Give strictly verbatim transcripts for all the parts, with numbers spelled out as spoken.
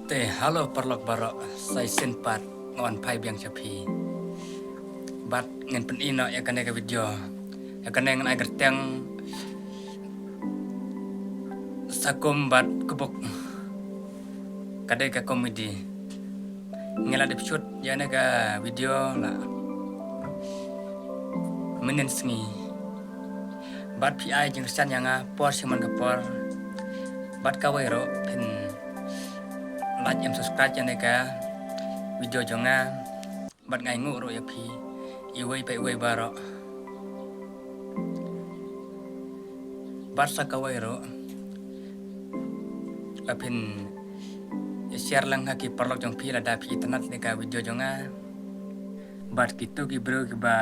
Te hello paralok baroh, sa shisien pat nga wan phai biang sha phi. Bad ngan pyni noh ïa kane ka video. Ïa kane ngan ai kyrteng Sakum bad Kbuk. Ka dei ka comedy. Nga la dep shoot ïa kane ka video la mynnin sngi. Bad phi ai jingkyrshan ïa nga por sha man ka por. Bad kawei ruh phin like and subscribe ïa kane ka video jong nga. Bad nga ainguh ruh ïa phi iwei pa iwei baroh. Bad sa kawei ruh, ba phin share lang ha ki paralok jong phi lada phi itynnad ïa kane ka video jong nga. Bad kito ki briew kiba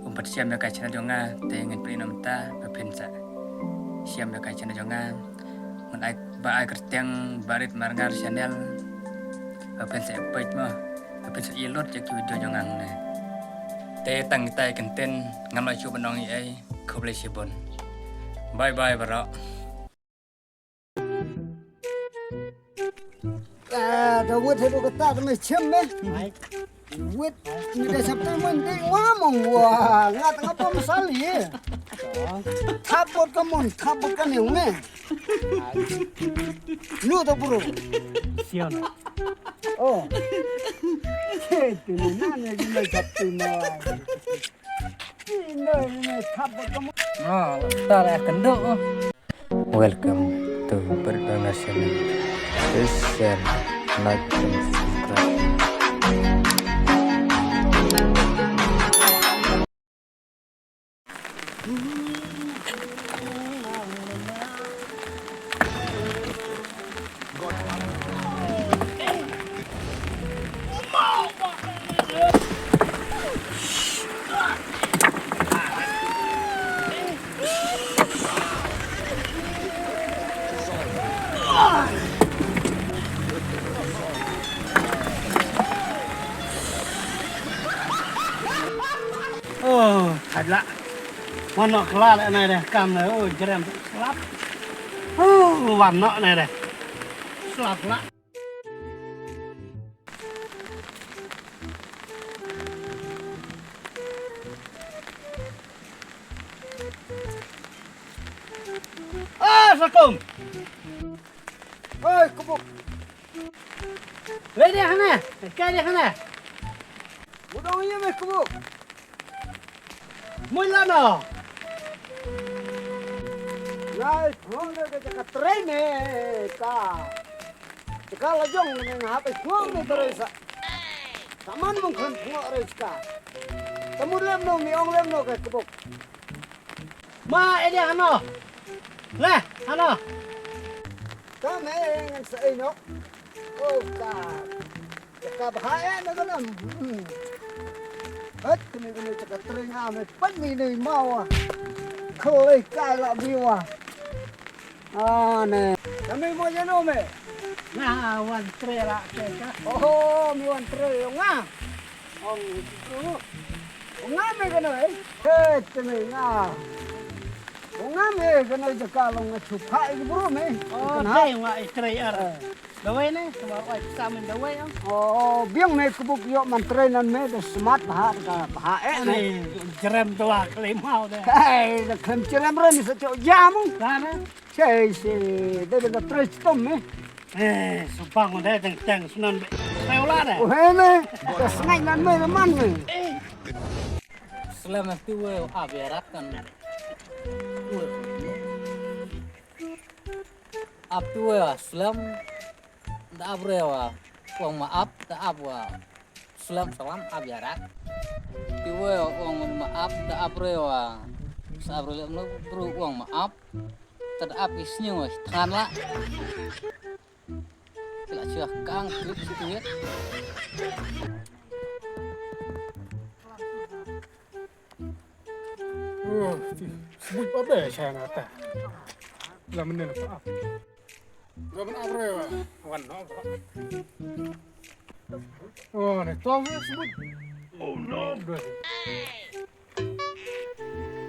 ym pat share ïa ka channel jong nga, te ngan pyni noh mynta ba phin sa share ïa ka channel jong nga. Ngan ai ba ai kyrteng Barit Marngar Channel. Ba phin sa peit mo, ba phin sa ïoh lut ïa ki video jong nga hangne. Te tang kitai kyntien, ngam lah shuh ban ong ei ei. Khublei shibun. Bye bye baroh. Ah, da wit haduh katta da me chem me. Wit ni da sap te mon dei wa mong wa. Nga tang apa masali ye. Thap bot ka mon, thap bot ka niu me. Nu ta bro. Sion. Oh. Che te mo na ne di me sap te mo. Ni ne ni thap bot ka mon. Ah, ta la kendo. Welcome to Bernard Channel. Please share, like, and subscribe. Oh, khadla. Wan noh kla le nai de kam le, oh, jerem slap. Oh, wan noh nai de. Slap la. Ah, Sakum. Oi, Kbuk. Wei dia hana, kai dia hana. Mudong ye me Kbuk. Mui lano. Ngai, phone ke jaka train ne ka. Jaka la jong ne nga hap phone ne train sa. Taman mung khlem phone re jaka. Tamu lem no, mi ong lem no ke Kbuk. Ma, edi hano. Le, hano. Ka me ngan sa ei no. Oh, ka. Ka bha eh na ka nam. Hmm. Hat, kami kami cakap teringa me pan mi ni mawa. Kelai kai la biwa. Ah, ne. Kami mo ya no me. Na wan tre la ke ka. Oh, mi wan tre yo nga. Ong tu. Ong nga me ka no eh. He, kami nga. Ong nga me ka no jaka long nga chupa ik bro me. Oh, tre nga ik tre ar. Dawai ne, semua oi samin dawai ang. Oh, biang me Kbuk yo man train nan me de semat bha ka bha eh ne. Jerem dua kali mau de. Hei, de klem jerem re ni sa chok jam. Sana. Chei si, de de train stom me. Eh, subang de teng teng sunan be. Saya ulah de. Oh, he me. De sengai nan me man me. Slem ti we abi rakan. Ap tu wa slem da ap re wa. Wang ma ap da ap wa. Slem salam ap ya rak. Tu wa wang ma ap da ap re wa. Sa ap re lem no bru wang ma ap. Tad ap isnyo than la. Kila cia kang klik situ ya. Oh, ti, sebut apa saya ngata. Lah menen apa? Lah menen apa ya? Wan no apa? Oh, ni tong ya sebut. Oh no. Dua.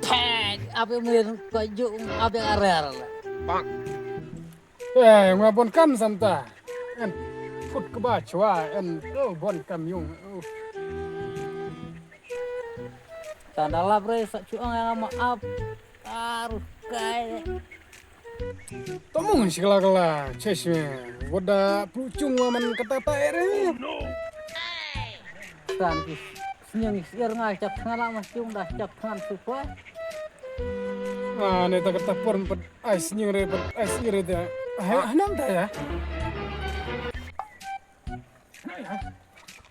Tag, apa menen kau juk apa arar. Bang. Eh, nga bon kam santa. En, put kaba chwa, en, oh, bon kam yung. Oh. Tanda lap re sa chuang yang ma ap. Aru kai. Tomong sikla kala, chesh me. Wada puchung wa man kata ta ere. Tan ki snyang ki siar nga chap than la ma chung da chap than su pa. Ah, ne ta kata por pat ai snyang re pat ai siar re ta. Hai, hanam ta ya.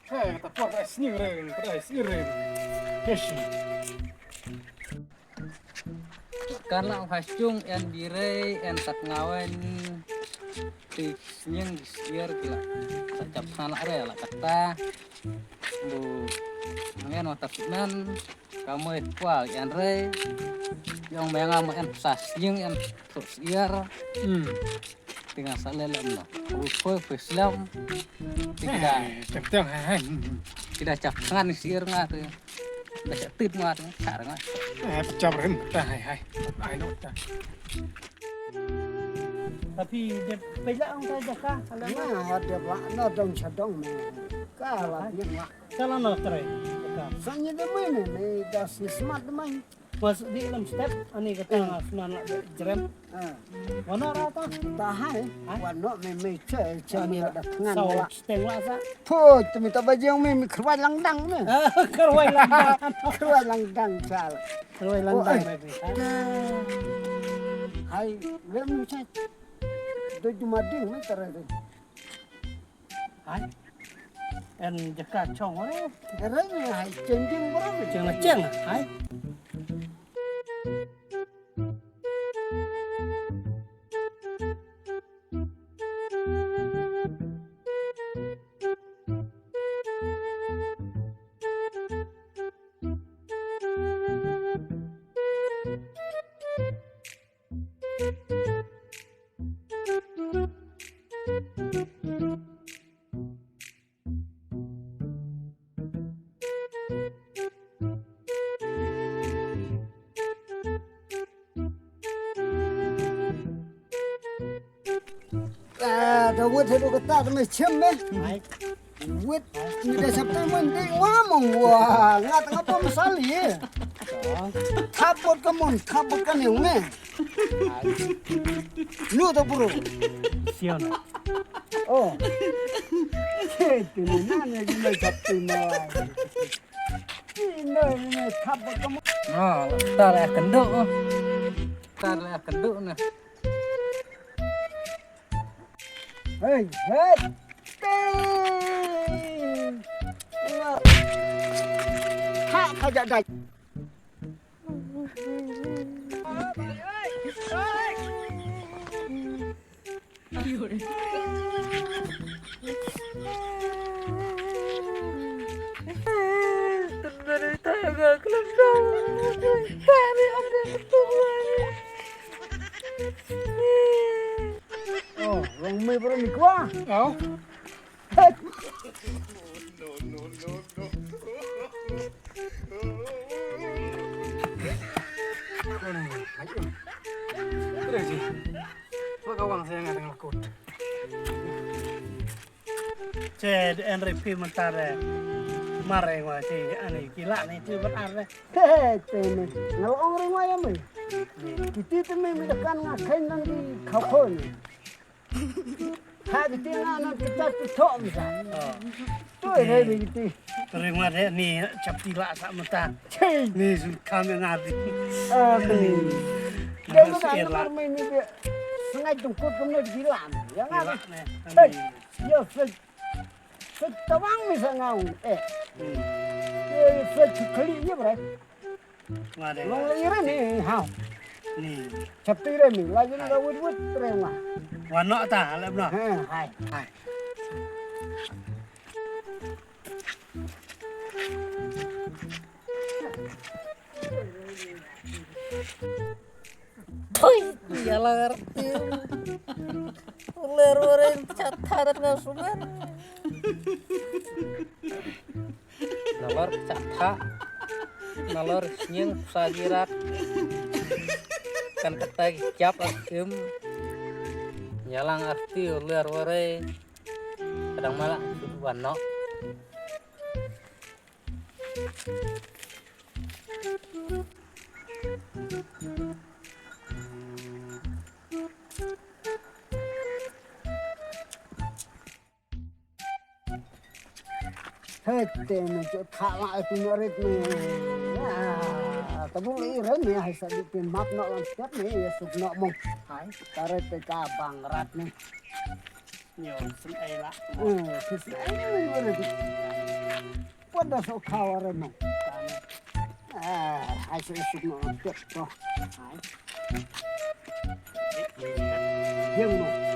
Hai, ta por ai snyang re, pat ai siar re. Chesh. Kan la ha chung en birei en tat ngawen ti snyang siar kila. Sa chap than la re la kata. Bu ngen wa tat nan. Ka moi kwa en re. Yong me nga mo en sa snyang en tho siar. Hmm. Tinga sa le lem no. Bu khoi khoi slem. Ti kida. Eh, chap tiang, hai, hai. Kida chap ngan siar nga tu. Da chap tit nga tu. Char nga. Eh, pechap ren. Ta, hai, hai. Ai no ta. Tapi dia pejak ang ta jaka. Kalau nga ha dia ba no dong chadong me. Ka la bien la. Kalau no trai. Sanya de mai me, me da sismat de mai. Masuk di dalam step, ani kata nga seman la jerem. Ah. Mana rata? Tahai. Hai. Wano me me che che. Ani me la da tngan sau la. Steng la sa. Pho, tu mi ta bajing me me kerwai langdang me. Ah, kerwai langdang. Kerwai langdang chal. Kerwai langdang. Oh, eh. Me me. Hai, lem che. Do juma ding me tara de. Hai. En jaka chong re. Re ni hai cheng jing bro. Cheng la cheng. Hai. Ah, da wut hedu kata da me chem me. Hai. Wut ni da sap tai mon dei wa mong wa. Ngat nga pom sali. Thap bot ka mon, thap bot ka neu me. Lu da bro. Sion. Oh. Che, tu ni na ne di me sap tai mo. Ni ne, ni ne, thap bot ka mon. Ah, ta la kendu. Ta la kendu na. Hei, hei. Tei. Ha, ka ja dai. Oh, long mei bro ni kwa. Oh. Terus sih. Lo kawang saya nggak dengar kut. Che, en re phi mynta re. Mar re ngwa che, ani ki la ni phi mynta re. He, he, te me. Nga ong re ngwa ya me. Kiti te me me dekan nga khain nang di khau khon. Ha, kiti nga nang kita tu thok bisa. Tu re me kiti. Re ngwa re ni chap ti la sa mynta. Che. Ni sun kam nga di. Ah, ni. Dia tu dah namar me me dia. Sengai tungkut kemne di la. Ya nga. Che. Yo, fit, fit tawang mi sa ngau, eh. Hmm. Eh, fit kali ye bre. Ngade. Long le ire ni, hau. Ni. Chapti re ni, lagi ni ka wut wut re ma. Wano ta, le bro. Ha, hai. Hai. Pui, ya la ngarti. Uler uren chat hadat nga sumen. Nalor chat ha. Nalor snyeng sagirat. Kan kata jap akim. Nyalang arti uler uren. Kadang malah sut wan noh. Hei, te me, te tha la, te me rit me. Ah, ta bul i ren me, hai sa di pin map noh lam step me, ya suk noh mong. Hai, ta rit te ka bang rat me. Yo, sum ai la. Eh, sum ai la, me rit. Pun da sok khaw ren mong. Ah, hai sa suk noh lam step to. Hai. Yang mong.